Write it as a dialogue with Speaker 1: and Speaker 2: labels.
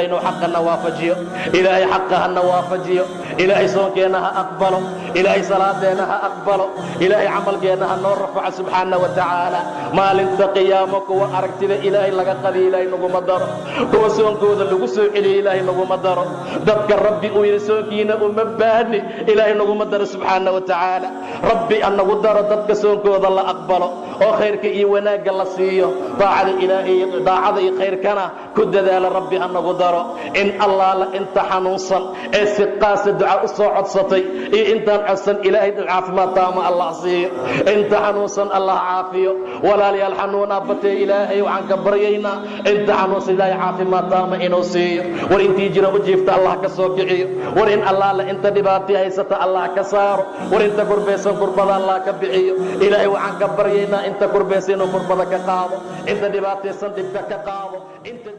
Speaker 1: Inuu xaqana waafajiyo, Ilaahay xaqa hana waafajiyo. Ilaahay soonkeenna ha aqbalo, Ilaahay salaadeenna ha aqbalo, Ilaahay camalkeenna ha noo rafaco subxaana wa tacaala. Maalinta qiyaamo kuwa aragtida Ilaahay laga qadiya Ilaahay naguma daro, kuwa soonkooda lagu soo celiya Ilaahay naguma daro, dadka Rabbi uu yidhi soonkiina uma baahni Ilaahay naguma daro subxaana wa tacaala. Rabbi anagu daro dadka soonkooda la aqbalo oo khayrka iyo wanaagga la siiyo, daacada Ilaahay, daacada iyo khayrkana ku dadaala Rabbi hanagu daro. In Allaala inta xanuunsan ee si qaasa duca u soo codsatay iyo intaan codsan, Ilaahay caafimaad taama Allah siiyo. Inta xanuunsan Allah caafiyo. Walaalayaal, xanuunaa batee, Ilaahay waxaan ka baryaynaa inta xanuunsan Ilaahay caafimaad taama inuu siiyo. War intii jira u jiifta Allah ka soo kiciyo. War in Allaala inta dhibaatay haysata Allah ka saaro. War inta kurbaysan kurbada Allah ka bixiyo. Ilaahay waxaan ka baryaynaa inta kurbaysan inuu kurbada ka qaado, inta dhibaataysan dhibka ka qaado, inta